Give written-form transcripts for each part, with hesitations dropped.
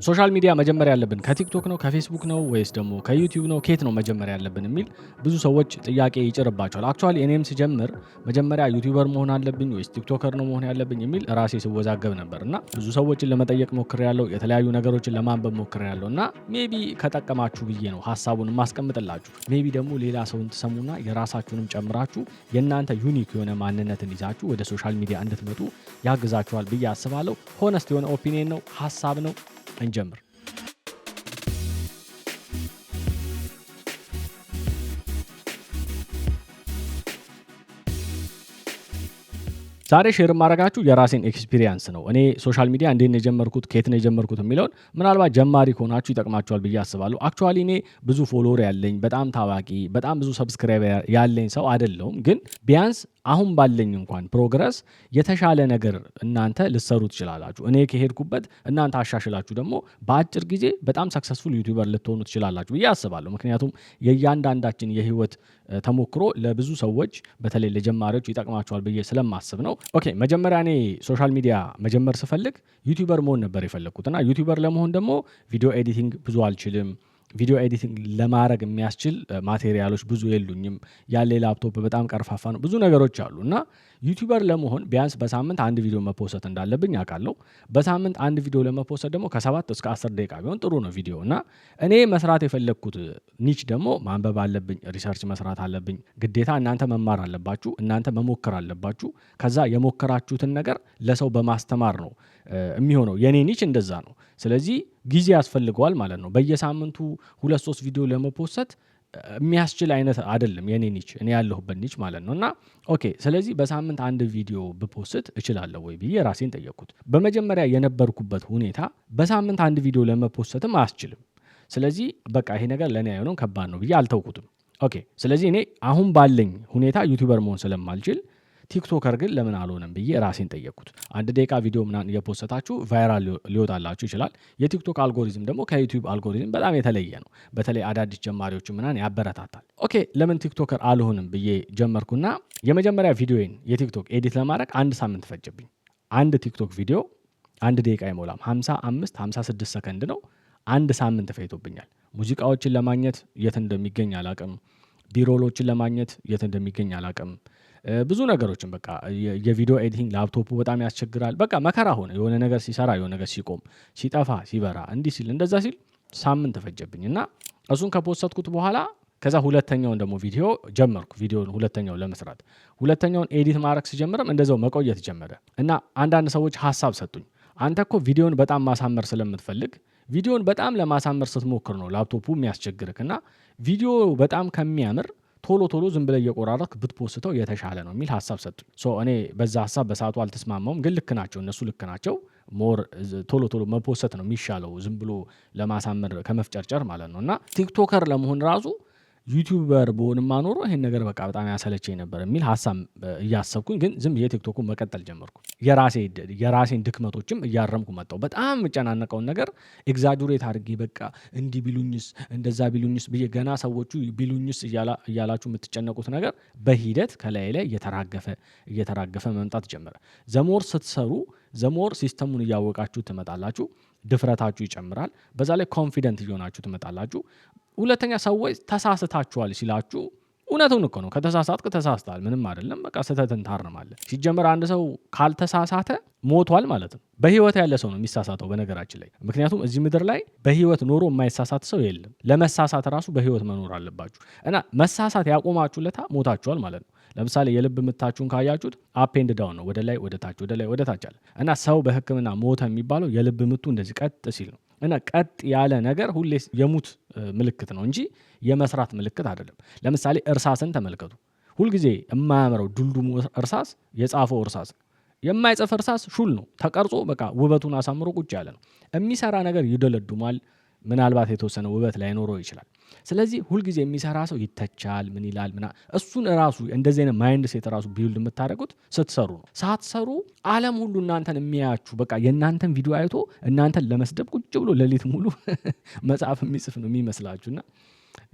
Social media መጀመር ያለብን ከቲክቶክ ነው፣ ከፌስቡክ ነው ወይስ ደግሞ ከዩቲዩብ ነው? ከየት ነው መጀመር ያለብን የሚል ብዙ ሰዎች ጥያቄ ይጭርባቸዋል። Actually እኔም ስጀምር መጀመሪያ YouTuber መሆን አለብኝ ወይስ TikToker ነው መሆን ያለብኝ የሚል ራሴ ስወዛገብ ነበር እና ብዙ ሰዎችን ለመጠየቅ ሞክሬያለሁ፣ የተለያዩ ነገሮችን ለማንበብ ሞክሬያለሁ እና maybe ከጠቀማችሁ ብዬ ነው ሀሳቡን የማስቀምጥላችሁ። Maybe ደግሞ ሌላ ሰውን ትሰሙና የራሳችሁንም ጨምራችሁ የእናንተ unique የሆነ ማንነትን ይዛችሁ ወደ social media እንድትመጡ ያግዛችኋል ብዬ አስባለሁ። Honest የሆነ opinion ነው፣ ሀሳብ ነው። እንጀምር። ዛሬ share የማደርጋችሁ የራሴን experience ነው። እኔ social media እንዴት ነው የጀመርኩት፣ ከየት ነው የጀመርኩት የሚለውን ምናልባት ጀማሪ ከሆናችሁ ይጠቅማችኋል ብዬ አስባለሁ። Actually እኔ ብዙ follower ያለኝ፣ በጣም ታዋቂ፣ በጣም ብዙ subscriber ያለኝ ሰው አይደለሁም። ግን ቢያንስ አሁን ባለኝ እንኳን progress የተሻለ ነገር እናንተ ልትሰሩ ትችላላችሁ። እኔ ከሄድኩበት እናንተ አሻሽላችሁ ደግሞ በአጭር ጊዜ በጣም successful YouTuber ልትሆኑ ትችላላችሁ ብዬ አስባለሁ። ምክንያቱም የእያንዳንዳችን የህይወት ተሞክሮ ለብዙ ሰዎች፣ በተለይ ለጀማሪዎች ይጠቅማቸዋል ብዬ ስለማስብ ነው። Okay፣ መጀመሪያ እኔ social media መጀመር ስፈልግ YouTuber መሆን ነበር የፈለግኩት እና YouTuber ለመሆን ደግሞ video editing ብዙ አልችልም። Video editing ለማድረግ የሚያስችል material ኦች ብዙ የሉኝም። ያለ ላፕቶፕ በጣም ቀርፋፋ ነው። ብዙ ነገሮች አሉ እና YouTuber ለመሆን ቢያንስ በሳምንት አንድ ቪዲዮ መፖሰት እንዳለብኝ አውቃለሁ። በሳምንት አንድ ቪዲዮ ለመፖሰት ደግሞ ከ7 እስከ 10 ደቂቃ ቢሆን ጥሩ ነው ቪዲዮ። እና እኔ መስራት የፈለግኩት niche ደግሞ ማንበብ አለብኝ፣ research መስራት አለብኝ። ግዴታ እናንተ መማር አለባችሁ፣ እናንተ መሞከር አለባችሁ። ከዛ የሞከራችሁትን ነገር ለሰው በማስተማር ነው የሚሆነው። የኔ niche እንደዛ ነው። ስለዚህ ጊዜ ያስፈልገዋል ማለት ነው። በየሳምንቱ ሁለት ሶስት ቪዲዮ ለመፖሰት የሚያስችል አይነት አይደለም የኔ niche፣ እኔ ያለሁበት niche ማለት ነው። እና okay፣ ስለዚህ በሳምንት አንድ ቪዲዮ ብፖስት እችላለሁ ወይ ብዬ ራሴን ጠየቅኩት። በመጀመሪያ የነበርኩበት ሁኔታ በሳምንት አንድ ቪዲዮ ለመፖሰትም አያስችልም። ስለዚህ በቃ ይሄ ነገር ለእኔ አይሆንም፣ ከባድ ነው ብዬ አልተውኩትም። Okay፣ ስለዚህ እኔ አሁን ባለኝ ሁኔታ YouTuber መሆን ስለማልችል TikToker ግን ለምን አልሆንም ብዬ ራሴን ጠየቅኩት። አንድ ደቂቃ ቪዲዮ ምናምን እየፖሰታችሁ viral ሊወጣላችሁ ይችላል። የቲክቶክ አልጎሪዝም ደግሞ ከዩቲዩብ አልጎሪዝም በጣም የተለየ ነው። በተለይ አዳዲስ ጀማሪዎች ምናምን ያበረታታል። Okay፣ ለምን TikToker አልሆንም ብዬ ጀመርኩና የመጀመሪያ ቪዲዮዬን የቲክቶክ edit ለማድረግ አንድ ሳምንት ፈጀብኝ። አንድ ቲክቶክ ቪዲዮ አንድ ደቂቃ አይሞላም፣ 55 56 ሰከንድ ነው። አንድ ሳምንት ፈጅቶብኛል። ሙዚቃዎችን ለማግኘት የት እንደሚገኝ አላቅም። B-roll ኦችን ለማግኘት የት እንደሚገኝ አላቅም። ብዙ ነገሮችን፣ በቃ የ video editing ላፕቶፑ በጣም ያስቸግራል። በቃ መከራ ሆነ። የሆነ ነገር ሲሰራ የሆነ ነገር ሲቆም፣ ሲጠፋ፣ ሲበራ፣ እንዲህ ሲል እንደዛ ሲል ሳምንት ፈጀብኝ እና እሱን ከፖሰትኩት በኋላ ከዛ ሁለተኛውን ደግሞ ቪዲዮ ጀመርኩ። ቪዲዮን ሁለተኛውን ለመስራት ሁለተኛውን edit ማድረግ ስጀምርም እንደዛው መቆየት ጀመረ እና አንዳንድ ሰዎች ሀሳብ ሰጡኝ። አንተ እኮ ቪዲዮን በጣም ማሳመር ስለምትፈልግ፣ ቪዲዮን በጣም ለማሳመር ስትሞክር ነው ላፕቶፑ የሚያስቸግርክ እና ቪዲዮ በጣም ከሚያምር ቶሎ ቶሎ ዝም ብለህ እየቆራረጥክ ብትፖስተው የተሻለ ነው የሚል ሀሳብ ሰጡኝ። So እኔ በዛ ሀሳብ በሰዓቱ አልተስማማሁም፣ ግን ልክ ናቸው፣ እነሱ ልክ ናቸው። More ቶሎ ቶሎ መፖሰት ነው የሚሻለው ዝም ብሎ ለማሳመር ከመፍጨርጨር ማለት ነው። እና TikToker ለመሆን ራሱ YouTuber ብሆንማ ኖሮ ይሄን ነገር በቃ በጣም ያሰለቸኝ ነበር የሚል ሀሳብ እያሰብኩኝ ግን ዝም ብዬ ቲክቶኩን መቀጠል ጀመርኩ። የራሴን ድክመቶችም እያረምኩ መጣሁ። በጣም የምጨናነቀውን ነገር exaggerate አድርጌ በቃ እንዲህ ቢሉኝስ፣ እንደዛ ቢሉኝስ ብዬ፣ ገና ሰዎቹ ቢሉኝስ እያላችሁ የምትጨነቁት ነገር በሂደት ከላይ ላይ እየተራገፈ እየተራገፈ መምጣት ጀመረ። The more ስትሰሩ the more system ኡን እያወቃችሁ ትመጣላችሁ። ድፍረታችሁ ይጨምራል። በዛ ላይ confident እየሆናችሁ ትመጣላችሁ። ሁለተኛ ሰዎች ተሳስታችኋል ሲላችሁ እውነቱን እኮ ነው። ከተሳሳትክ ተሳስተሃል፣ ምንም አይደለም። በቃ ስህተትን ታርማለህ። ሲጀመር አንድ ሰው ካልተሳሳተ ሞቷል ማለት ነው። በህይወት ያለ ሰው ነው የሚሳሳተው በነገራችን ላይ። ምክንያቱም እዚህ ምድር ላይ በህይወት ኖሮ የማይሳሳት ሰው የለም። ለመሳሳት ራሱ በህይወት መኖር አለባችሁ እና መሳሳት ያቆማችሁ ለታ ሞታችኋል ማለት ነው። ለምሳሌ የልብ ምታችሁን ካያችሁት up and down ነው፣ ወደ ላይ ወደ ታች፣ ወደ ላይ ወደ ታች አለ እና ሰው በሕክምና ሞተ የሚባለው የልብ ምቱ እንደዚህ ቀጥ ሲል ነው። እና ቀጥ ያለ ነገር ሁሌ የሙት ምልክት ነው እንጂ የመስራት ምልክት አይደለም። ለምሳሌ እርሳስን ተመልከቱ። ሁልጊዜ የማያምረው ዱልዱሙ እርሳስ የጻፈው እርሳስ ነው። የማይጽፍ እርሳስ ሹል ነው፣ ተቀርጾ በቃ ውበቱን አሳምሮ ቁጭ ያለ ነው። የሚሰራ ነገር ይደለዱማል። ምናልባት የተወሰነ ውበት ላይኖረው ይችላል። ስለዚህ ሁልጊዜ የሚሰራ ሰው ይተቻል፣ ምን ይላል ምና እሱን ራሱ እንደዚህ አይነት mindset ራሱ build የምታደርጉት ስትሰሩ ነው። ሳትሰሩ ዓለም ሁሉ እናንተን የሚያያችሁ በቃ የእናንተን ቪዲዮ አይቶ እናንተን ለመስደብ ቁጭ ብሎ ሌሊት ሙሉ መጽሐፍ የሚጽፍ ነው የሚመስላችሁ እና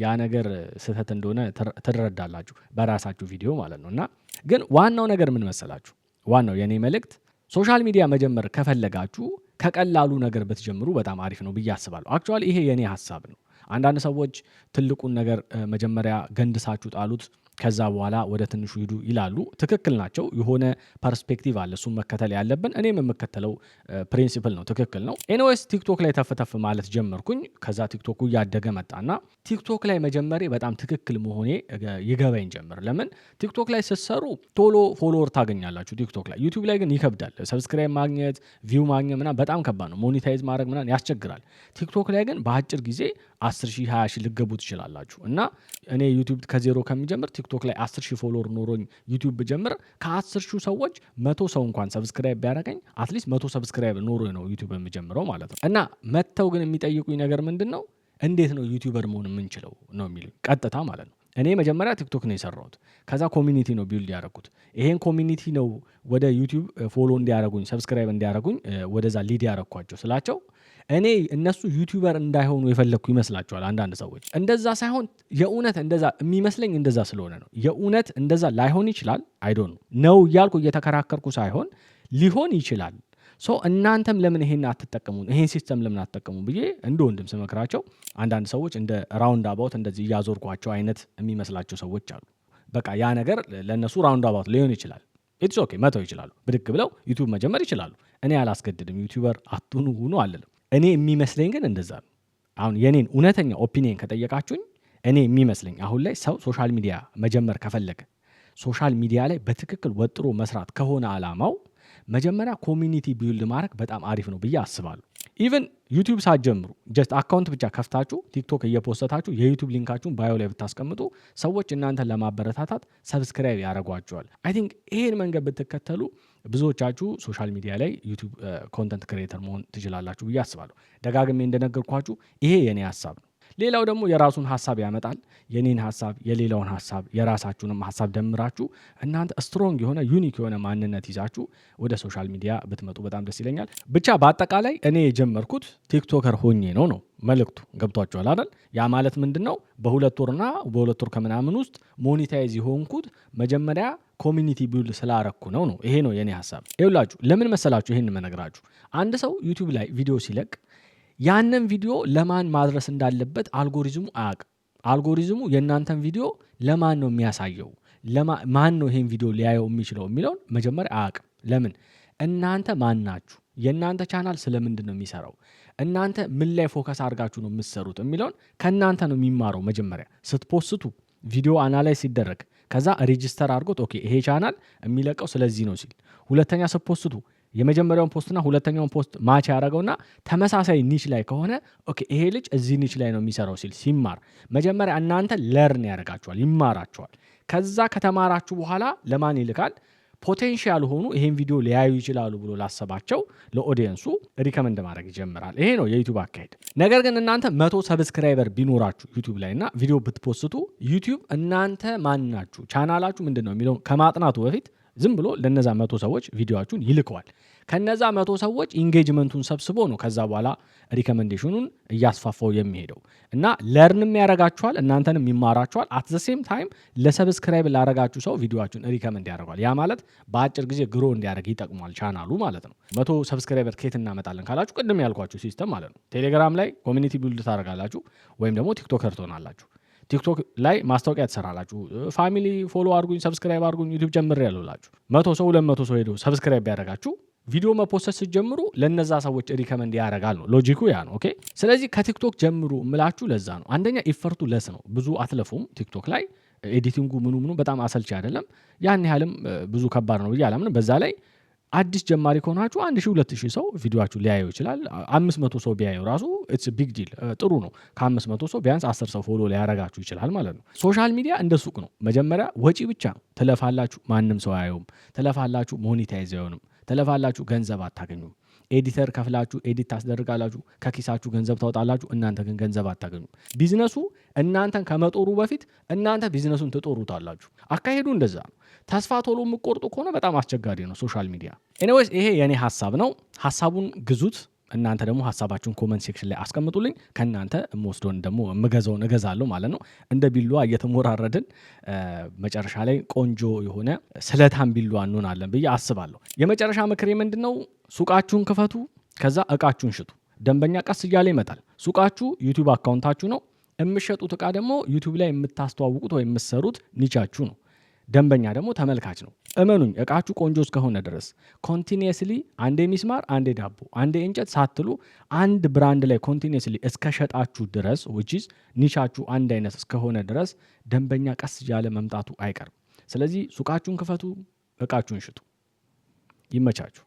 ያ ነገር ስህተት እንደሆነ ትረዳላችሁ በራሳችሁ ቪዲዮ ማለት ነው። እና ግን ዋናው ነገር ምን መሰላችሁ? ዋናው የኔ መልእክት social media መጀመር ከፈለጋችሁ ከቀላሉ ነገር ብትጀምሩ በጣም አሪፍ ነው ብዬ አስባለሁ። Actually ይሄ የኔ ሀሳብ ነው። አንዳንድ ሰዎች ትልቁን ነገር መጀመሪያ ገንድሳችሁ ጣሉት፣ ከዛ በኋላ ወደ ትንሹ ሂዱ ይላሉ። ትክክል ናቸው። የሆነ perspective አለ፣ እሱን መከተል ያለብን። እኔም የምከተለው principle ነው። ትክክል ነው። Anyways ቲክቶክ ላይ ተፍተፍ ማለት ጀመርኩኝ። ከዛ ቲክቶኩ እያደገ መጣና ቲክቶክ ላይ መጀመሬ በጣም ትክክል መሆኔ ይገባኝ ጀመር። ለምን? ቲክቶክ ላይ ስትሰሩ ቶሎ follower ታገኛላችሁ ቲክቶክ ላይ። ዩቲዩብ ላይ ግን ይከብዳል። Subscribe ማግኘት፣ view ማግኘት ምናምን በጣም ከባድ ነው። Monetize ማድረግ ምናምን ያስቸግራል። ቲክቶክ ላይ ግን በአጭር ጊዜ 10 ሺህ፣ 20 ሺህ ልትገቡ ትችላላችሁ። እና እኔ ዩቲዩብ ከዜሮ ከሚጀምር ቲክቶክ ላይ 10 ሺህ follower ኖሮኝ ዩቲዩብ ብጀምር ከ10 ሺህ ሰዎች 100 ሰው እንኳን subscribe ቢያደርገኝ at least 100 subscribe ኖሮኝ ነው ዩቲዩብ የምጀምረው ማለት ነው። እና መጥተው ግን የሚጠይቁኝ ነገር ምንድን ነው? እንዴት ነው YouTuber መሆን የምንችለው ነው የሚሉኝ ቀጥታ ማለት ነው። እኔ መጀመሪያ ቲክቶክ ነው የሰራሁት። ከዛ community ነው build ያደረኩት። ይሄን community ነው ወደ ዩቲዩብ follow እንዲያደርጉኝ፣ subscribe እንዲያደርጉኝ ወደዛ lead ያደረኳቸው ስላቸው እኔ እነሱ YouTuber እንዳይሆኑ የፈለግኩ ይመስላቸዋል አንዳንድ ሰዎች። እንደዛ ሳይሆን የእውነት እንደዛ የሚመስለኝ እንደዛ ስለሆነ ነው። የእውነት እንደዛ ላይሆን ይችላል። I don't know እያልኩ እየተከራከርኩ ሳይሆን ሊሆን ይችላል። So እናንተም ለምን ይሄን አትጠቀሙ፣ ይሄን system ለምን አትጠቀሙ ብዬ እንደ ወንድም ስመክራቸው አንዳንድ ሰዎች እንደ roundabout እንደዚህ እያዞርኳቸው አይነት የሚመስላቸው ሰዎች አሉ። በቃ ያ ነገር ለእነሱ roundabout ሊሆን ይችላል። It's okay፣ መተው ይችላሉ። ብድግ ብለው ዩቲዩብ መጀመር ይችላሉ። እኔ አላስገድድም። YouTuber አትሁኑ፣ ሁኑ አልልም። እኔ የሚመስለኝ ግን እንደዛ ነው። አሁን የኔን እውነተኛ opinion ከጠየቃችሁኝ እኔ የሚመስለኝ አሁን ላይ ሰው social media መጀመር ከፈለገ፣ social media ላይ በትክክል ወጥሮ መስራት ከሆነ አላማው መጀመሪያ community build ማድረግ በጣም አሪፍ ነው ብዬ አስባለሁ። Even ዩቲዩብ ሳትጀምሩ just account ብቻ ከፍታችሁ ቲክቶክ እየፖሰታችሁ የዩቲዩብ link ኣችሁን bio ላይ ብታስቀምጡ ሰዎች እናንተን ለማበረታታት subscribe ያደርጓችኋል። I think ይሄን መንገድ ብትከተሉ ብዙዎቻችሁ social media ላይ ዩቲዩብ content creator መሆን ትችላላችሁ ብዬ አስባለሁ። ደጋግሜ እንደነገርኳችሁ ይሄ የኔ ሀሳብ ነው። ሌላው ደግሞ የራሱን ሀሳብ ያመጣል። የኔን ሀሳብ፣ የሌላውን ሀሳብ፣ የራሳችሁንም ሀሳብ ደምራችሁ እናንተ strong የሆነ unique የሆነ ማንነት ይዛችሁ ወደ social media ብትመጡ በጣም ደስ ይለኛል። ብቻ በአጠቃላይ እኔ የጀመርኩት TikToker ሆኜ ነው መልእክቱ። ገብቷችኋል አይደል? ያ ማለት ምንድን ነው? በ2 ወርና በ2 ወር ከምናምን ውስጥ monetize የሆንኩት መጀመሪያ community build ስላረኩ ነው። ይሄ ነው የኔ ሀሳብ። ይኸውላችሁ፣ ለምን መሰላችሁ ይሄን የምነግራችሁ? አንድ ሰው ዩቲዩብ ላይ ቪዲዮ ሲለቅ ያንን ቪዲዮ ለማን ማድረስ እንዳለበት አልጎሪዝሙ አያውቅም። አልጎሪዝሙ የእናንተን ቪዲዮ ለማን ነው የሚያሳየው፣ ማን ነው ይሄን ቪዲዮ ሊያየው የሚችለው የሚለውን መጀመሪያ አያውቅም። ለምን? እናንተ ማን ናችሁ? የእናንተ ቻናል ስለምንድን ነው የሚሰራው? እናንተ ምን ላይ focus አድርጋችሁ ነው የምትሰሩት የሚለውን ከእናንተ ነው የሚማረው። መጀመሪያ ስትፖስቱ ቪዲዮ analyze ሲደረግ ከዛ register አድርጎት okay ይሄ ቻናል የሚለቀው ስለዚህ ነው ሲል፣ ሁለተኛ ስትፖስቱ የመጀመሪያውን post ና ሁለተኛውን post match ያደረገውና ተመሳሳይ niche ላይ ከሆነ okay ይሄ ልጅ እዚህ niche ላይ ነው የሚሰራው ሲል ሲማር መጀመሪያ እናንተ learn ያደርጋችኋል፣ ይማራችኋል። ከዛ ከተማራችሁ በኋላ ለማን ይልካል? Potential ሆኑ ይሄን ቪዲዮ ሊያዩ ይችላሉ ብሎ ላሰባቸው ለ audience ኡ recommend ማድረግ ይጀምራል። ይሄ ነው የዩቲዩብ አካሄድ። ነገር ግን እናንተ 100 subscriber ቢኖራችሁ ዩቲዩብ ላይ እና ቪዲዮ ብትፖስቱ ዩቲዩብ እናንተ ማን ናችሁ፣ ቻናላችሁ ምንድን ነው የሚለውን ከማጥናቱ በፊት ዝም ብሎ ለነዛ 100 ሰዎች ቪዲዮአችሁን ይልከዋል። ከነዛ 100 ሰዎች engagement ኡን ሰብስቦ ነው ከዛ በኋላ recommendation ኑን እያስፋፋው የሚሄደው እና learn ም ያረጋችኋል፣ እናንተንም ይማራችኋል። At the same time ለ subscribe ላረጋችሁ ሰው ቪዲዮአችሁን recommend ያደርገዋል። ያ ማለት በአጭር ጊዜ grow እንዲያደርግ ይጠቅመዋል ቻናሉ ማለት ነው። 100 subscriber ከየት እናመጣለን ካላችሁ ቅድም ያልኳችሁ system ማለት ነው። ቴሌግራም ላይ community build ታደርጋላችሁ ወይም ደግሞ TikToker ትሆናላችሁ። ቲክቶክ ላይ ማስታወቂያ ትሰራላችሁ። Family follow አድርጉኝ፣ subscribe አድርጉኝ፣ ዩቲዩብ ጀምሬያለሁ ብላችሁ 100 ሰው፣ 200 ሰው ሄዶ subscribe ቢያደርጋችሁ ቪዲዮ መፖሰት ስትጀምሩ ለነዛ ሰዎች recommend ያደርጋል ነው logic ኩ፣ ያ ነው። Okay፣ ስለዚህ ከቲክቶክ ጀምሩ ምላችሁ ለዛ ነው። አንደኛ effort ኡ less ነው፣ ብዙ አትለፉም። ቲክቶክ ላይ editing ኡ ምኑ ምኑ በጣም አሰልቺ አይደለም። ያን ያህልም ብዙ ከባድ ነው ብዬ አላምንም። በዛ ላይ አዲስ ጀማሪ ከሆናችሁ 1000፣ 2000 ሰው ቪዲዮአችሁ ሊያየው ይችላል። 500 ሰው ቢያየው ራሱ it's big deal፣ ጥሩ ነው። ከ500 ሰው ቢያንስ 10 ሰው follow ሊያረጋችሁ ይችላል ማለት ነው። Social media እንደ ሱቅ ነው። መጀመሪያ ወጪ ብቻ ነው። ትለፋላችሁ፣ ማንም ሰው አያየውም። ትለፋላችሁ፣ monetize አይሆንም። ትለፋላችሁ፣ ገንዘብ አታገኙም። Editor ከፍላችሁ edit ታስደርጋላችሁ፣ ከኪሳችሁ ገንዘብ ታወጣላችሁ፣ እናንተ ግን ገንዘብ አታገኙም። ቢዝነሱ እናንተን ከመጦሩ በፊት እናንተ ቢዝነሱን ትጦሩታላችሁ። አካሄዱ እንደዛ ነው። ተስፋ ቶሎ የምትቆርጡ ከሆነ በጣም አስቸጋሪ ነው social media። Anyways ይሄ የኔ ሀሳብ ነው። ሀሳቡን ግዙት። እናንተ ደግሞ ሀሳባችሁን comment section ላይ አስቀምጡልኝ። ከእናንተ የምወስደውን ደግሞ የምገዛውን እገዛለሁ ማለት ነው። እንደ ቢላዋ እየተሞራረድን መጨረሻ ላይ ቆንጆ የሆነ ስለታም ቢላዋ እንሆናለን ብዬ አስባለሁ። የመጨረሻ ምክሬ ምንድን ነው? ሱቃችሁን ክፈቱ። ከዛ እቃችሁን ሽጡ። ደንበኛ ቀስ እያለ ይመጣል። ሱቃችሁ YouTube account ኣችሁ ነው። የምትሸጡት እቃ ደግሞ YouTube ላይ የምታስተዋውቁት ወይም የምትሰሩት niche ኣችሁ ነው። ደንበኛ ደግሞ ተመልካች ነው። እመኑኝ፣ እቃችሁ ቆንጆ እስከሆነ ድረስ continuously አንዴ ሚስማር፣ አንዴ ዳቦ፣ አንዴ እንጨት ሳትሉ አንድ brand ላይ continuously እስከሸጣችሁ ድረስ፣ which is niche ኣችሁ አንድ አይነት እስከሆነ ድረስ፣ ደንበኛ ቀስ እያለ መምጣቱ አይቀርም። ስለዚህ ሱቃችሁን ክፈቱ፣ እቃችሁን ሽጡ። ይመቻችሁ።